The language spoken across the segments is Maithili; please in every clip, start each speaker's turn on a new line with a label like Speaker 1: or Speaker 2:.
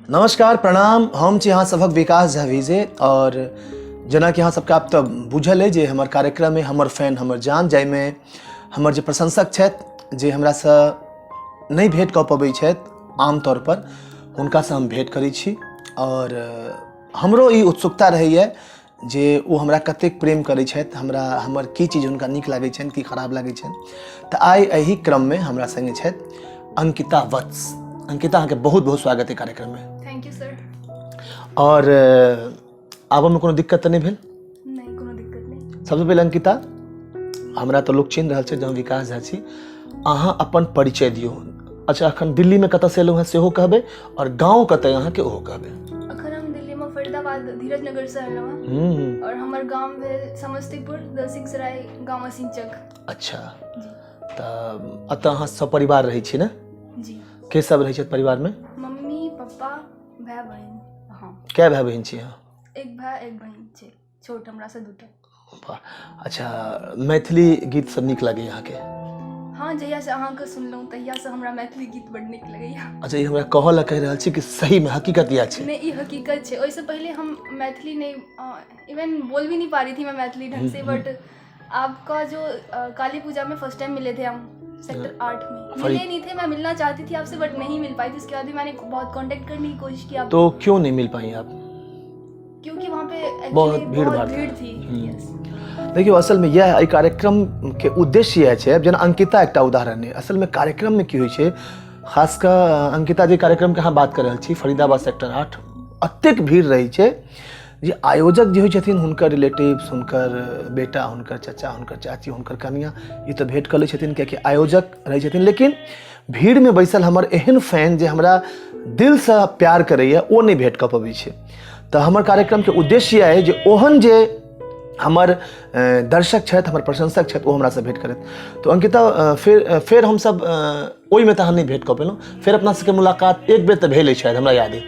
Speaker 1: नमस्कार, प्रणाम। हम छी अहाँ सभक विकास झा विजय और जेनाकि अहाँ सबके आब तऽ बुझल अइ जे हमर कार्यक्रम अइ हमर फैन हमर जान, जाहिमे हमर जे प्रशंसक छथि जे हमरासँ नहि भेँट कऽ पबै छथि आमतौर पर, हुनकासँ हम भेँट करै छी और हमरो ई उत्सुकता रहैए जे ओ हमरा कतेक प्रेम करै छथि, हमरा हमर की चीज हुनका नीक लागै छनि, की खराब लागै छनि। तऽ आइ एहि क्रममे हमरा सङ्गे छथि अंकिता वत्स। अंकिता, अहाँके बहुत बहुत स्वागत है कार्यक्रममे।
Speaker 2: Thank you sir.
Speaker 1: आओर आबऽमे कोनो दिक्कत तऽ नहि भेल?
Speaker 2: नहि, कोनो दिक्कत नहि।
Speaker 1: सबसँ पहिले अंकिता, हमरा तऽ लोक चिन्ह रहल छै जे हम विकास झा छी, अहाँ अपन परिचय दियौ। अच्छा, अखन दिल्लीमे कतऽसँ एलहुँ हेँ सेहो कहबै आओर गाँव कतऽ अहाँके ओहो कहबै।
Speaker 2: अखन हम दिल्लीमे फरीदाबाद धीरज नगरसँ एलहुँ हेँ आओर हमर गाम भेल समस्तीपुर, दलसिंहसराय, गाम असीनचक।
Speaker 1: अच्छा, तऽ एतऽ अहाँ सपरिवार रहै छी ने?
Speaker 2: जी।
Speaker 1: के सब रहै छथि परिवारमे?
Speaker 2: मम्मी, पप्पा, भाय, बहिन। हँ।
Speaker 1: कए भाय बहिन छी अहाँ?
Speaker 2: एक भाय, एक बहिन छै, छोट हमरासँ दूटा।
Speaker 1: वाह। अच्छा, मैथिली गीत सब नीक लागैए अहाँके?
Speaker 2: हँ, जहियासँ अहाँके सुनलहुँ तहियासँ हमरा मैथिली गीत बड्ड नीक लगैए।
Speaker 1: अच्छा, ई हमरा कहऽ लए कहि रहल छी कि सहीमे हकीकत इएह छै?
Speaker 2: नहि, ई हकीकत छै। ओहिसँ पहिले हम मैथिली नहि, इवन बोल भी नहीं पा रही थी मैं मैथिली ढंग से, बट आपका जो काली पूजा में फर्स्ट टाइम मिले थे हम सेक्टर 8 में, मिले नहीं थे, मैं मिलना चाहती थी आपसे बट नहीं मिल पाई थी। उसके बाद भी मैंने बहुत कांटेक्ट करने की कोशिश की आप।
Speaker 1: तो क्यों नहीं मिल पाई आप?
Speaker 2: क्योंकि वहाँ पे actually
Speaker 1: बहुत भीड़ भाड़
Speaker 2: भीड़ थी। यस।
Speaker 1: देखियौ, असलमे इएह एहि कार्यक्रमके उद्देश्य इएह छै। जेना अंकिता एकटा उदाहरण अइ। असलमे कार्यक्रममे की होइ छै, खास कऽ अंकिता जे कार्यक्रमके अहाँ बात कऽ रहल छी, फरीदाबाद सेक्टर 8, एतेक भीड़ रहै छै जे आयोजक जे होइ छथिन हुनकर रिलेटिव्स, हुनकर बेटा, हुनकर चचा, हुनकर चाची, हुनकर कनिया, ई तऽ भेँट कऽ लै छथिन कियाकि आयोजक रहै छथिन, लेकिन भीड़मे बैसल हमर एहन फैन जे हमरा दिलसँ प्यार करैए ओ नहि भेँट कऽ पबै छै। तऽ हमर कार्यक्रमके उद्देश्य इएह अइ जे ओहन जे हमर दर्शक छथि, हमर प्रशंसक छथि, ओ हमरासँ भेँट करथि। तऽ अंकिता, फेर हमसब ओहिमे तऽ अहाँ नहि भेँट कऽ पेलहुँ, फेर अपना सबके मुलाकात एक बेर तऽ भेल अछि शायद, हमरा याद अइ।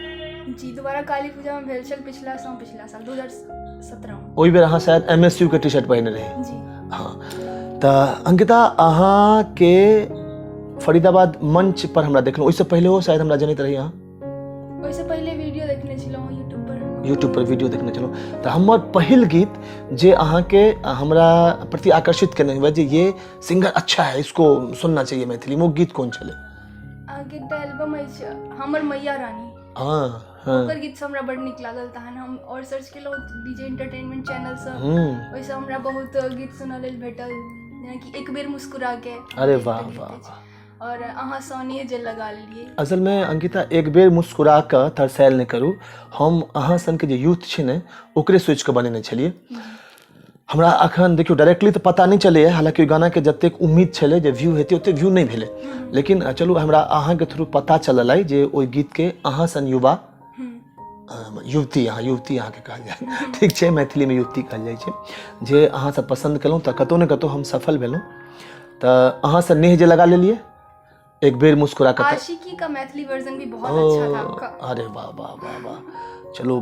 Speaker 2: जी, दोबारा काली पूजा में भेल छल पिछला साल, पिछला साल 2017 में।
Speaker 1: ओहि बेर अहाँ शायद एम एस यू के टी शर्ट पहिने रही।
Speaker 2: जी।
Speaker 1: हँ। तऽ अंकिता, अहाँके फरीदाबाद मंच पर हमरा देखलहुँ, ओहिसँ पहिले शायद हमरा जनैत रही अहाँ?
Speaker 2: ओहिसँ पहिले वीडियो देखने छलहुँ यूट्यूब पर।
Speaker 1: यूट्यूब पर वीडियो देखने छलहुँ। तऽ हमर पहिल गीत जे अहाँके हमरा प्रति आकर्षित केने हुए जे ये सिंगर अच्छा है, इसको सुनना चाहिए मैथिली में, ओ गीत कोन छलै?
Speaker 2: अहाँके एकटा एल्बम अछि हमर मैया रानी,
Speaker 1: हँ हँ
Speaker 2: ओकर गीत सब हमरा बड़ नीक लागल। तहन हम आओर सर्च केलहुँ डीजे एंटरटेनमेंट चैनलसँ, ओहिसँ हमरा बहुत गीत सुनऽ लेल भेटल, जेनाकि एक बेर मुस्कुरा के।
Speaker 1: अरे
Speaker 2: एकटा
Speaker 1: वाह,
Speaker 2: गीत
Speaker 1: वाह,
Speaker 2: अछि।
Speaker 1: वाह।
Speaker 2: और अहाँ सोनिए जे लगा लेलिए।
Speaker 1: असलमे अंकिता, एक बेर मुस्कुरा कऽ तरसायल नहि करू, हम अहाँ सनके जे यूथ छै ने ओकरे सोचि कऽ बनेने छलियै। हमरा अखन देखियौ डायरेक्टली तऽ पता नहि चलैए, हालाँकि ओहि गानाके जतेक उम्मीद छलै जे व्यू हेतै ओतेक व्यू नहि भेलै, लेकिन चलू हमरा अहाँके थ्रू पता चलल अइ जे ओहि गीतके अहाँ सन युवा युवती, अहाँ युवती अहाँके कहल जाय, ठीक छै, मैथिलीमे युवती कहल जाइ छै, जे अहाँसब पसन्द केलहुँ तऽ कतहु ने कतहु हम सफल भेलहुँ। तऽ अहाँसँ नेह जे लगा लेलियै एक बेर मुस्कुरा कऽ।
Speaker 2: आशिकी का मैथिली वर्जन भी बहुत अच्छा था आपका।
Speaker 1: अरे वाह वाह वाह वाह। चलो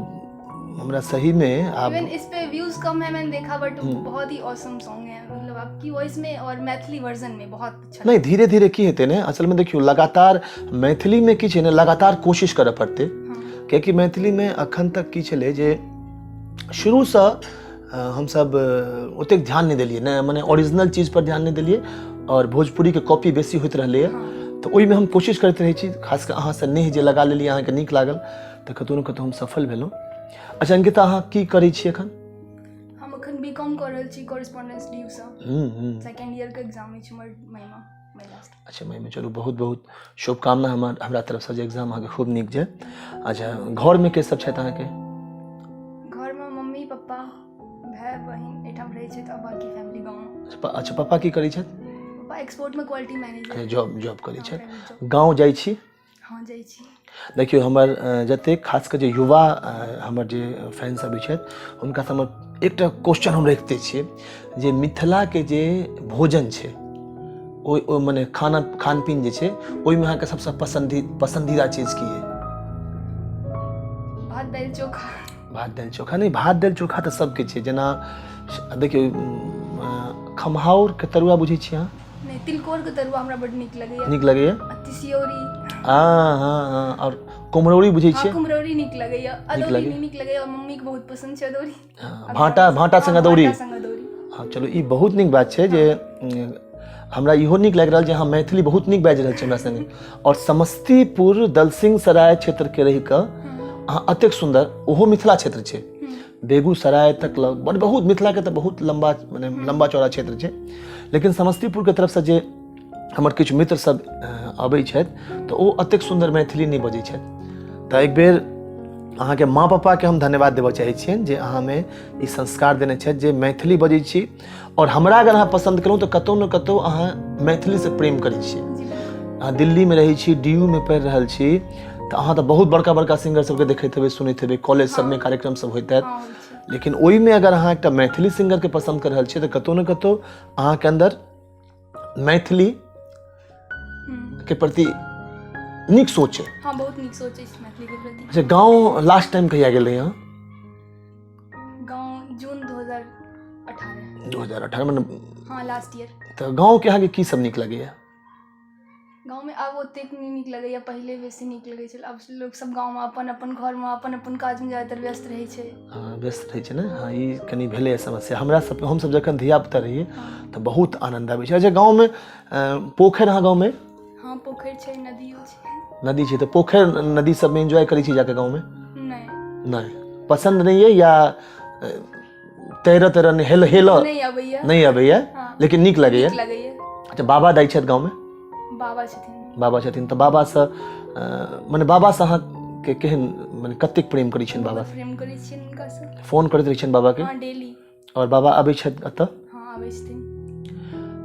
Speaker 1: हमरा सही में आप
Speaker 2: इवन इस पे व्यूज कम है मैंने देखा, बट बहुत ही ऑसम सॉन्ग है, मतलब आपकी वॉइस में और मैथिली वर्जन में बहुत अच्छा।
Speaker 1: नहि, धीरे धीरे की हेतै ने, असलमे देखियौ लगातार मैथिलीमे की छै ने, लगातार कोशिश करऽ पड़तै, कियाकि मैथिलीमे अखन तक की छलै जे शुरूसँ हमसब ओतेक ध्यान नहि देलियै ने, मने ओरिजिनल चीज पर ध्यान नहि देलियै आओर भोजपुरीके कॉपी बेसी होइत रहलैए। तऽ ओहिमे हम कोशिश करैत रहै छी, खास कऽ अहाँसँ नेह जे लगा लेलियै, अहाँके नीक लागल तऽ कतहु ने कतहु हम सफल भेलहुँ। अच्छा अंकिता, अहाँ की करै छी एखन?
Speaker 2: हम एखन बी कॉम कऽ रहल छी कोरेस्पॉन्डेंस डी सँ, सेकेंड ईयर के एग्जाम अछि हमर मई मे, मई लास्ट।
Speaker 1: अच्छा, मई मे। चलू, बहुत बहुत शुभकामना हमर हमरा तरफसँ जे एग्जाम अहाँके खूब नीक जाय। अच्छा, घरमे के सब छथि अहाँके?
Speaker 2: घरमे मम्मी, पप्पा, भाय, बहिन एहिठाम रहै छथि आ बाकी फैमिली गाँव।
Speaker 1: अच्छा, पप्पा की करै छथि?
Speaker 2: पप्पा एक्सपोर्टमे क्वालिटी मैनेजर।
Speaker 1: जॉब करै छथि। गाँव जाइ छी?
Speaker 2: हँ, जाइ छी।
Speaker 1: देखियौ, हमर जतेक खास कऽ जे युवा हमर जे फैन सब छथि हुनकासँ हमर एकटा क्वेश्चन हम रखिते छियै जे मिथिलाके जे भोजन छै ओ मने खाना खान पीन जे छै ओहिमे अहाँके सबसँ पसन्दीदा चीज की अइ?
Speaker 2: भात दालि चोखा।
Speaker 1: भात दालि चोखा? नहि, भात दालि चोखा तऽ सबके छै। जेना देखियौ, खम्हाउरके तरुआ बुझै छियै अहाँ?
Speaker 2: नहि, तिलकोर के तरुआ हमरा बड नीक लगैया।
Speaker 1: नीक लगैया?
Speaker 2: आ तिसियौरी।
Speaker 1: हँ हँ हँ, आओर कुम्हरौरी बुझै
Speaker 2: हँ
Speaker 1: छियै?
Speaker 2: कुम्हरौरी नीक लगैया। अदौरी
Speaker 1: लगैया?
Speaker 2: नहि नीक लगैया, मम्मीके बहुत पसन्द छै अदौरी।
Speaker 1: हँ, भाँटा, भाँटा संग अदौरी।
Speaker 2: भाँटा संग अदौरी।
Speaker 1: हँ चलू, ई बहुत नीक बात छै जे हमरा इहो नीक लागि रहल जे अहाँ मैथिली बहुत नीक बाजि रहल छी हमरा संगे, आओर समस्तीपुर दलसिंह सराय क्षेत्रके रहि कऽ अहाँ एतेक सुन्दर, ओहो मिथिला क्षेत्र छै, बेगूसराय तक लग बड़ बहुत मिथिलाके तऽ बहुत लम्बा, मने लम्बा चौड़ा क्षेत्र छै, लेकिन समस्तीपुरके तरफसँ जे हमर किछु मित्र सब अबै छथि तऽ ओ एतेक सुन्दर मैथिली नहि बजै छथि। तऽ एक बेर अहाँके माँ पापाके हम धन्यवाद देबऽ चाहै छियनि जे अहाँमे ई संस्कार देने छथि जे मैथिली बजै छी, आओर हमरा अगर अहाँ पसन्द केलहुँ तऽ कतहु ने कतहु अहाँ मैथिलीसँ प्रेम करै छियै। अहाँ दिल्लीमे रहै छी, डी यू मे पढ़ि रहल छी, तऽ अहाँ तऽ बहुत बड़का बड़का सिंगर सबके देखैत हेबै, सुनैत हेबै, कॉलेज सबमे कार्यक्रम सब होइत हैत, लेकिन ओहिमे अगर अहाँ एकटा मैथिली सिंगरके पसन्द कऽ रहल छियै तऽ कतहु ने कतहु अहाँके अन्दर मैथिली के प्रति नीक सोच है।
Speaker 2: हाँ, बहुत नीक सोच अछि मैथिली के प्रति।
Speaker 1: अच्छा, गाँव लास्ट टाइम कहिया गेल रही अहाँ?
Speaker 2: गाँव जून 2018।
Speaker 1: 2018 मने?
Speaker 2: हाँ, लास्ट ईयर।
Speaker 1: तऽ गाँवके अहाँके की सब नीक लगैया?
Speaker 2: गाँवमे आब ओतेक नहि नीक लगैया, पहिले बेसी नीक लगै छल। आब लोक सब गाँवमे अपन अपन घरमे अपन अपन काजमे ज्यादातर व्यस्त रहै छै।
Speaker 1: हँ, व्यस्त रहै छै ने। हँ, ई कनि भेलैए समस्या हमरा सबके। हमसब जखन धियापुता रहियै तऽ बहुत आनन्द आबै छै। अच्छा, गाँवमे पोखरि अहाँ गाँवमे?
Speaker 2: हँ, पोखरि छै, नदियो छै।
Speaker 1: नदी छै तऽ पोखरि नदी सबमे एन्जॉय करै छी जाकऽ गाँवमे?
Speaker 2: नहि।
Speaker 1: नहि पसन्द नहि अइ या तैरऽ तैरऽ नहि, हेल हेलऽ
Speaker 2: नहि अबैया?
Speaker 1: नहि अबैया।
Speaker 2: हँ।
Speaker 1: लेकिन नीक लगैया?
Speaker 2: नीक लगैया।
Speaker 1: अच्छा, बाबा दाइ छथि गाँवमे?
Speaker 2: बाबा छथिन।
Speaker 1: बाबा छथिन तऽ बाबासँ मने बाबासँ अहाँके केहन, मने कतेक प्रेम करै छियनि बाबा?
Speaker 2: बहुत प्रेम करै छियनि हुनकासँ।
Speaker 1: फोन करैत रहै छियनि बाबाके?
Speaker 2: हँ, डेली।
Speaker 1: आओर बाबा अबै छथि एतऽ?
Speaker 2: हँ, आबै छथिन।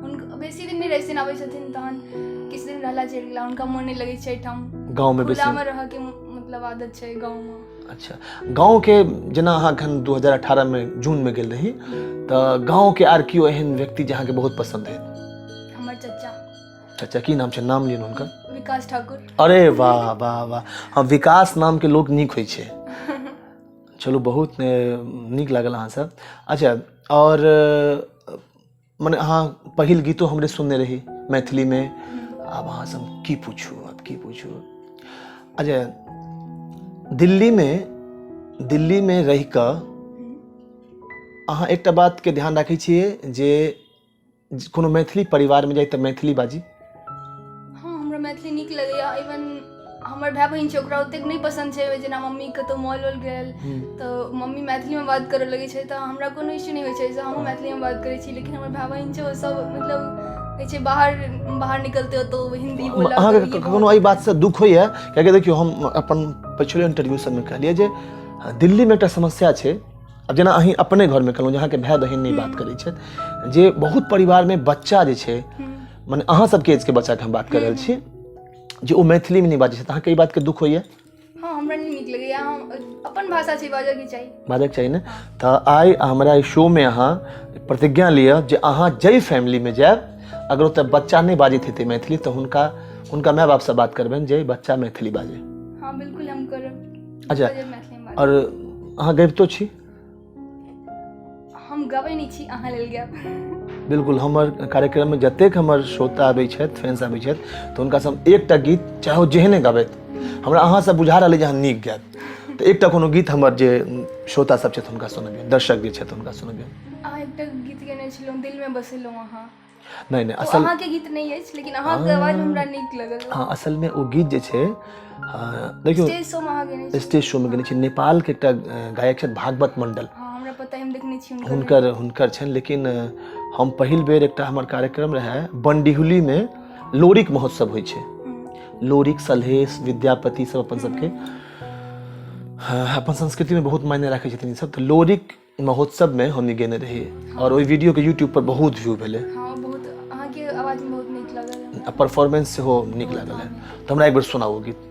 Speaker 2: हुनका बेसी दिन नहि रहै छथिन, आबै छथिन तहन किछु दिन रहला, चलि गेला। हुनका मोन नहि लगै छै एहिठाम
Speaker 1: गाँवमे, बेसी
Speaker 2: खुलामे रहऽके मतलब आदत छै गाँवमे।
Speaker 1: अच्छा, गाँवके जेना अहाँ एखन 2018 मे जूनमे गेल रही, तऽ गाँवके आर केओ एहन व्यक्ति जे अहाँके बहुत पसन्द है?
Speaker 2: हमर चचा।
Speaker 1: चचा की नाम छै? नाम लियौ हुनकर।
Speaker 2: विकास ठाकुर।
Speaker 1: अरे वाह वाह वाह, हँ, विकास नामके लोक नीक होइ छै। चलू, बहुत नीक लागल अहाँसँ। अच्छा, आओर मने अहाँ पहिल गीतो हमरे सुनने रही मैथिलीमे, आब अहाँसँ हम की पूछू, आब की पूछू। अच्छा, दिल्लीमे दिल्लीमे रहि कऽ अहाँ एकटा बातके ध्यान राखै छियै जे कोनो मैथिली परिवारमे जाइ तऽ मैथिली बाजी?
Speaker 2: हँ, हमरा मैथिली नीक लगैया। इवन हमर भाय बहिन छै, ओकरा ओतेक नहि पसन्द छै। जेना मम्मी कतहु मॉल वॉल गेल तऽ मम्मी मैथिलीमे बात करऽ लगै छै, तऽ हमरा कोनो इश्यू नहि होइ छै एहिसँ, हमहूँ मैथिलीमे बात करै छी। लेकिन हमर भाय बहिन छै, ओ सब मतलब कहै छै बाहर बाहर निकलते हो तो हिंदी बोला।
Speaker 1: अहाँके कखनो एहि बातसँ दुःख होइए? कियाकि देखियौ, हम अपन पछिलो इंटरव्यू सबमे कहलियै जे दिल्लीमे एकटा समस्या छै। आब जेना अहीं अपने घरमे कहलहुँ जे अहाँके भाय बहिन नहि बात करै छथि, जे बहुत परिवारमे बच्चा जे छै, मने अहाँ सबके एजके बच्चाके हम बात कऽ रहल छी, जे ओ मैथिलीमे नहि बाजै छथि, अहाँके एहि बातके दुःख होइए?
Speaker 2: हँ, हमरा नहि नीक लगैया। हम अपन भाषा छै, बाजऽके चाही।
Speaker 1: बाजऽके चाही ने। तऽ आइ हमरा एहि शोमे अहाँ प्रतिज्ञा लिअ जे अहाँ जाहि फैमिलीमे जायब, अगर ओतऽ बच्चा नहि बाजैत हेतै मैथिली, तऽ हुनका हुनका माय बापसँ बात करबनि जे बच्चा मैथिली बाजै।
Speaker 2: हँ, बिल्कुल हम करब।
Speaker 1: अच्छा,
Speaker 2: मैथिलीमे बाजब।
Speaker 1: आओर अहाँ गबितो छी?
Speaker 2: हम गबै नहि छी, अहाँ लेल गायब।
Speaker 1: बिल्कुल, हमर कार्यक्रममे जतेक हमर श्रोता आबै छथि, फैंस आबै छथि, तऽ हुनकासँ हम एकटा गीत, चाहे ओ जेहने गाबथि, हमरा अहाँसँ बुझा रहल अइ जे अहाँ नीक गायब, तऽ एकटा कोनो गीत हमर जे श्रोता सब छथि हुनका सुनबियौ, दर्शक जे छथि हुनका सुनबियौ।
Speaker 2: अहाँ एकटा गीत गेने छलहुँ, दिलमे बसेलहुँ अहाँ।
Speaker 1: नहि नहि,
Speaker 2: ओ
Speaker 1: असल
Speaker 2: अहाँके गीत नहि अछि, लेकिन अहाँके आवाज हमरा नीक लगल।
Speaker 1: हँ, असलमे ओ गीत जे छै, देखियौ,
Speaker 2: स्टेज शो में अहाँ गेने छी।
Speaker 1: स्टेज शोमे गेने छी। नेपालके एकटा गायक छथि भागवत मंडल।
Speaker 2: हँ, हमरा पता है, हम देखने छी हुनकर।
Speaker 1: हुनकर छनि, लेकिन हम पहिल बेर एकटा हमर कार्यक्रम रहै बनडिहुलीमे, लोरिक महोत्सव होइ छै, लोरिक सलहेश विद्यापति सब अपन सबके, हँ, अपन संस्कृतिमे बहुत मायने राखै छथिन ई सब, तऽ लोरिक महोत्सवमे हम ई गेने रही आओर ओहि वीडियोके यूट्यूबपर बहुत व्यू भेलै।
Speaker 2: हँ, बहुत अहाँके आवाजमे बहुत नीक लागल हमरा।
Speaker 1: आ परफॉर्मेंस सेहो नीक लागल है, तऽ हमरा एक बेर सुनाउ गीत।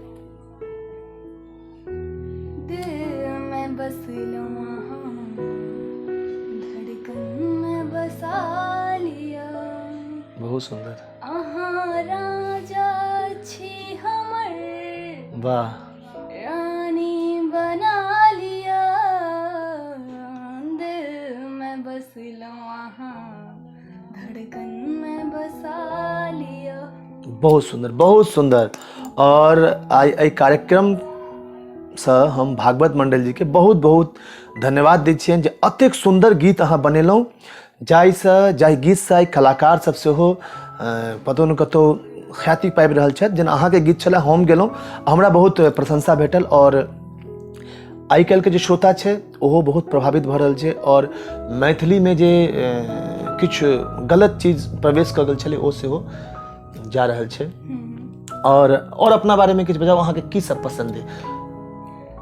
Speaker 2: दिल में बसलहुँ अहाँ, धड़कन में बसा लिअ।
Speaker 1: बहुत सुन्दर।
Speaker 2: अहाँ राजा छी हमर,
Speaker 1: वाह,
Speaker 2: रानी बना लिया। दिल में बसलहुँ अहाँ, धड़कन में बसा लिया।
Speaker 1: बहुत सुन्दर, बहुत सुन्दर। आओर आइ एहि कार्यक्रम सँ हम भागवत मंडल जीके बहुत बहुत धन्यवाद दै छियनि जे एतेक सुन्दर गीत अहाँ बनेलहुँ जाहिसँ जाहि गीतसँ आइ कलाकार सब सेहो कतहु ने कतहु ख्याति पाबि रहल छथि। जेना अहाँके गीत छलै हम गेलहुँ, हमरा बहुत प्रशंसा भेटल आओर आइ काल्हिके जे श्रोता छै ओहो बहुत प्रभावित भऽ रहल छै आओर मैथिलीमे जे किछु गलत चीज प्रवेश कऽ गेल छलै ओ सेहो जा रहल छै। आओर अपना बारेमे किछु बजाउ, अहाँके की सब पसन्द अइ?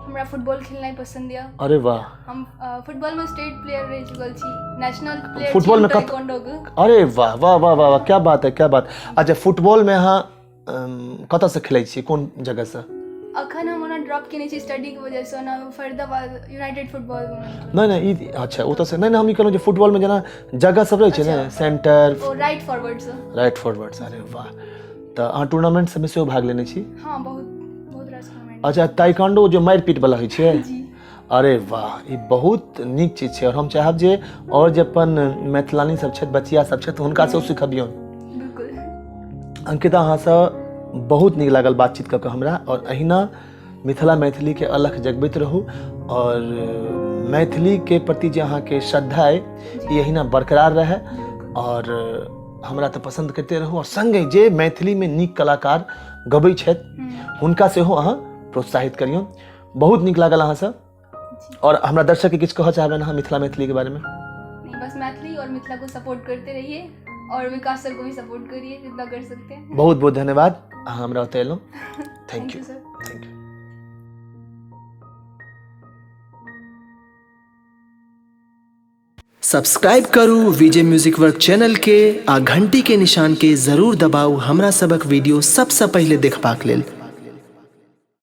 Speaker 2: हमरा फुटबॉल खेलनाइ पसन्द यऽ।
Speaker 1: अरे वाह।
Speaker 2: हम फुटबॉल में स्टेट प्लेयर रह चुकल छी, नेशनल प्लेयर।
Speaker 1: फुटबॉल में
Speaker 2: ताइक्वांडो के।
Speaker 1: अरे वाह वाह वाह वाह वाह, क्या बात है, क्या बात। अच्छा, फुटबॉल में अहाँ कतऽसँ खेलै छी, कोन जगहसँ?
Speaker 2: अखन हम ओना ड्रॉप केने छी स्टडी के वजह से, ओना फरीदाबाद यूनाइटेड फुटबॉल।
Speaker 1: नहि नहि, ई अच्छा ओतऽसँ नहि। नहि, हम ई कहलहुँ जे फुटबॉलमे जेना जगह सब रहै छै ने, सेंटर।
Speaker 2: ओ राइट फॉरवर्ड से।
Speaker 1: राइट फॉरवर्ड से, अरे वाह। तऽ अहाँ टूर्नामेंट सबमे सेहो भाग लेने छी?
Speaker 2: हाँ, बहुत बहुत रास टूर्नामेंट।
Speaker 1: अच्छा, ताइक्वांडो जे मारि पीट वाला होइ छै?
Speaker 2: जी।
Speaker 1: अरे वाह, ई बहुत नीक चीज छै आओर हम चाहब जे आओर जे अपन मैथिलानी सब छथि, बचिया सब छथि, हुनका सेहो सिखबियौन।
Speaker 2: बिल्कुल।
Speaker 1: अंकिता, अहाँसँ बहुत नीक लागल बातचीत कऽ कऽ हमरा, आओर अहिना मिथिला मैथिलीके अलख जगबैत रहू आओर मैथिलीके प्रति जे अहाँके श्रद्धा अइ ई अहिना बरकरार रहै आओर हमरा तऽ पसन्द करिते रहू, आओर सङ्गे जे मैथिलीमे नीक कलाकार गबै छथि हुनका सेहो अहाँ प्रोत्साहित करियौ। बहुत नीक लागल अहाँसँ। और हमरा दर्शक के किछु कहऽ चाहबनि अहाँ मिथिला मैथिलीके बारेमे?
Speaker 2: नहीं, बस मैथिली और मिथिला को सपोर्ट करते रहिए और विकास सर को भी सपोर्ट करिए जितना कर सकते हैं।
Speaker 1: बहुत बहुत धन्यवाद, अहाँ हमरा ओतऽ एलहुँ। Thank you
Speaker 2: sir.
Speaker 1: Thank you.
Speaker 3: Subscribe करू विजय म्यूजिक वर्क चैनल के आ घंटी के निशान के जरूर दबाउ हमरा सबक वीडियो सबसँ पहिले देखबाक लेल।